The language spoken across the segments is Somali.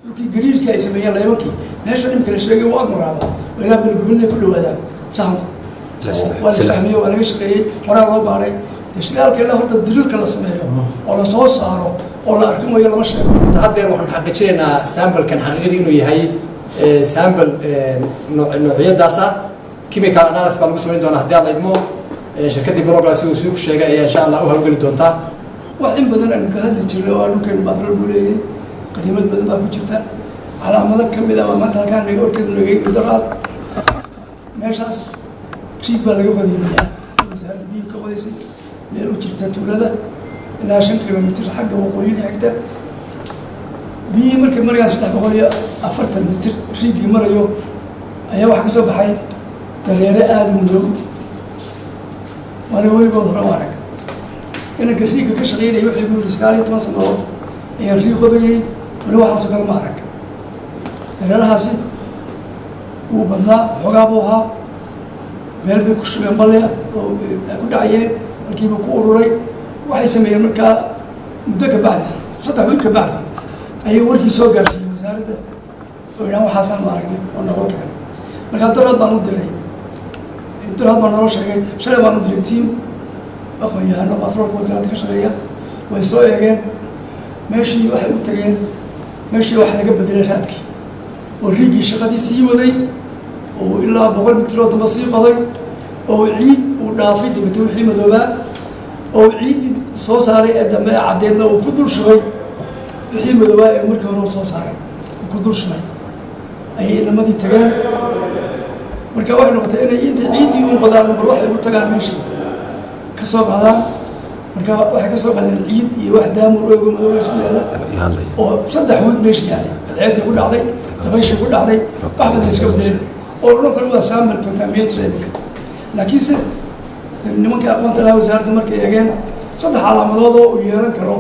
Dhulkii gariirkii ay sameeyeen laymankii meesha dhimka la sheegay waa agmaraaba oo ilaa Belgubinay ku dhawaadaan sahanku. Waa la sahmiyey, waa laga shaqeeyey, horaa loo baaray. Dee shidaalka ilaa horta drilka la sameeyo oo lasoo saaro oo la arki mooyo lama sheego. Haddeer waxaan xaqiijinaynaa samblekan xaqiiqadii inuu yahay sample noocyadaas ah. Chemical analysis baa lagu samayn doonaa haddii Alla idmo. Shirkaddii Progress siduu sii ku sheegay ayaa insha Allah u hawlgeli doontaa. Wax in badan aynu ka hadli jirnay oo dhulkeenu batrool buu leeyahay, qaniimad badan baa ku jirta. Calaamado ka mid ah waa maanta halkaan naga warkeedu naga mudaraad. Meeshaas riig baa laga qodaymayaa, wasaaradda biyuhu ka qodaysay meel u jirta tuulada ilaa 5 kilomitir xagga waqooyi ka xigta. Biyihii markay marayaan 340 mitir riiggii marayo ayaa waxaa ka soo baxay dareere aada u madow, waana weligood hore u arag. Inanka riigga ka shaqeynaya waxay ku yidhi, 19 sanadood ayaan riig qodayay, weli waxaasoo kale ma arag. Dareerahaasi wuu badnaa, xoogaa buu ahaa. Meel bay ku shubeen balya oo ay ku dhacayeen, halkiiba ku ururay. Waxay sameeyeen markaa muddo ka bacdi, 3 wiil ka bacdi, ayay warkii soo gaarsiiyey wasaaradda oo idhaan waxaasaan aragnay oo naloo keenay. Markaa daraad baan u diray, daraad baa naloo sheegay, shalay baan u diray team aqoon-yahano batroolka wasaaradda ka shaqeeya. Way soo eegeen meeshii, waxay u tageen meeshii waxa laga bedelay raadkii oo riiggii shaqadii sii waday oo ilaa 100 mitir oo damba sii qoday oo ciid uu dhaafay, dabete wixii madoobaa oo ciiddii soo saaray ee dambe ee caddeedna uu ku dul shubay wixii madoobaa ee markii hore uu soo saaray uu ku dul shubay ayay inamadii tageen. Marka waxay noqotay inay inta ciiddii un qodaan bal waxay ugu tagaan meeshii ka soo qaadaan. Marka waxay ka soo qaadeen ciid iyo wax daamur oogo madooba isku yaalla oo 3 wiil meesha yaalay, cadceeddii ku dhacday, dabayshii ku dhacday, wax badan iska bedeleen oo odhan karo waa sample contaminated imika. Laakiinse nimankii aqoonta lahaa wasaaradda markay eegeen saddex calaamadood oo uu yeelan karo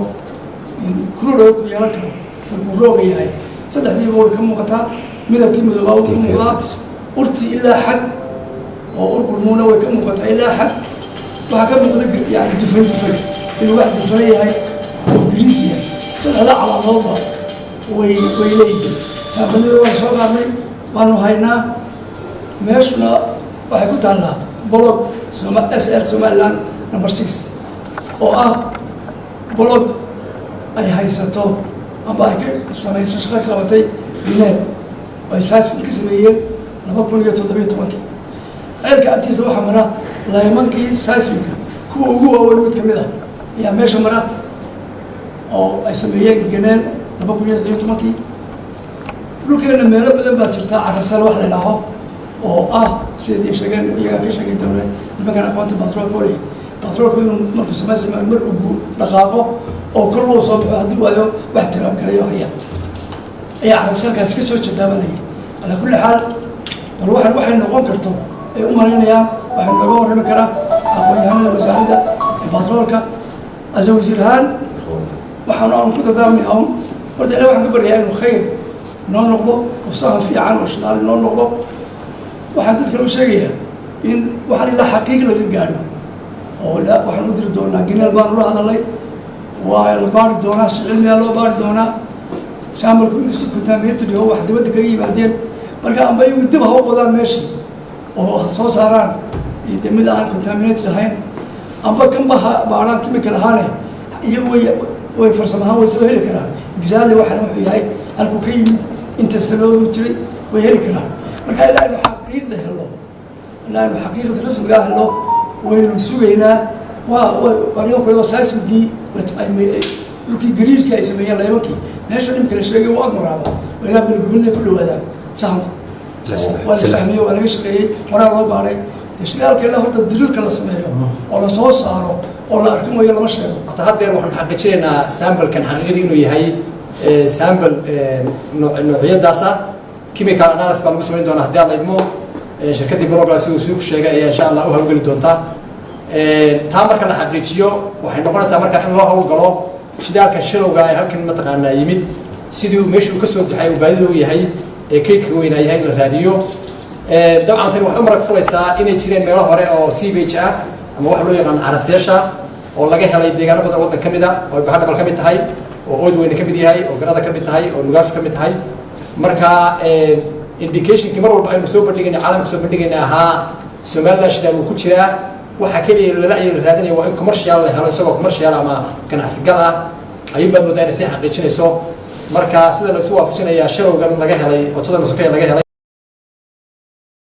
crude oil ku yeelan karo markuu rooga yahay, saddexdiiba way ka muuqataa. Midabkii madoobaa wuu ka muuqdaa, urtii ilaa xad oo ur qurmuuna way ka muuqataa ilaa xad. Waxaa ka muuqda yani dufan, dufan inuu wax dufan yahay oo greasy yahay. Saddexda calaamadoodba way leeyihiin. Sampleada waan soo qaadnay, waanu haynaa. Meeshuna waxay ku taallaa block SR Somaliland number 6 oo ah block ay haysato amba ay ka samayso shaqo ka qabatay Bineed oo ay saas ka sameeyeen 2017-kii. Ceelka agtiisa waxaa mara laymankii seismicka kuwa ugu waaweyn mid ka mid ah ayaa meesha mara oo ay sameeyeen Genel 2017-kii. Dhulkeena meelo badan baa jirta carasal wax la idhaaho oo ah siday sheegeen iyagaa ka sheegay dowle nimankan aqoonta batroolka oley batroolku inuu markuu samaysama mar uu dhaqaaqo oo kor loo soo baxo haddii waayo wax tiraab garayo haya ayaa carasalkaas ka soo jeedaa baa la yidhi. Calaa kulli xaal, bal waxan waxay noqon karto ay u malaynayaan waxay nooga warrami karaa aqoon-yahanada wasaaradda ee batroolka. Ase wasiir ahaan waxaan aan ku dardaarmay un horta ilaah waxaan ka baryayaa inuu khayr inoo noqdo oo sahan fiican oo shidaal inoo noqdo. Waxaan dadkan u sheegayaa in waxaan ilaa xaqiiq laga gaadho oo waxaan u diri doonaa Genel baanu la hadalay. Waa la baari doonaa, si cilmiga loo baari doonaa sampleku inkastoo contaminated oo wax dibadda kaga yimaadeen. Marka amba iyagu dib ha u qodaan meeshii oo ha soo saaraan de mid aan contaminated ahayn, amba kanba ha baaraan chemical ahaane, iyagu way farsamo ahaan way soo heli karaan exactly waxaan wuxuu yahay, halkuu ka yimid, intastaloodu jiray way heli karaan. Marka ilaa aynu xaqiiqda helo, ilaa aynu xaqiiqda rasmigaa helo, waynu sugaynaa. Waa aniga kule waa seismicgii dhulkii gariirkii ay sameeyeen laymankii meesha dhimka la sheegay waa agmaraaba oo ilaa Belgubinay ku dhawaadaan sahanku. Waa la sahmiyey, waa laga shaqeeyey, horaa loo baaray. Dee shidaalka ilaa horta drillka la sameeyo oo lasoo saaro oo la arki mooyo lama sheego. Horta haddeer waxaan xaqiijinaynaa samblekan xaqiiqadii inuu yahay sample noocyadaas ah. Chemical analysis baa lagu samayn doonaa haddii Alla idmo. Shirkaddii Progress siduu sii ku sheegay ayaa insha Allah u hawlgeli doontaa. Taa marka la xaqiijiyo waxay noqonaysaa marka in loo hawlgalo shidaalka shilowga ee halkan mataqaanaa yimid sidii uu meeshii uu ka soo baxay uu baadida u yahay ee kaydka weynaa yahay in la raadiyo. Dabcan tani waxay u marag furaysaa inay jireen meelo hore oo seepage ah ama waxa loo yaqaan carasyeesha oo laga helay deegaano badan waddan ka mid a oo ay Bahadhabal ka mid tahay. Oo Oodweyne ka mid yahay, oo Garada ka mid tahay, oo Nugaashu ka mid tahay. Marka indicationkii mar walba aynu soo bandhigayna, caalamka soo bandhigayna ahaa Somaliland shidaal uu ku jiraa, waxa keliya lala la raadinaya waa in commercial la helo, isagoo commercial ama ganacsigal ah ayuun baad moodaa inay sii xaqiijinayso. Marka sida la isu waafajinayaa shallowgan laga helay, qotada sokeya laga helay.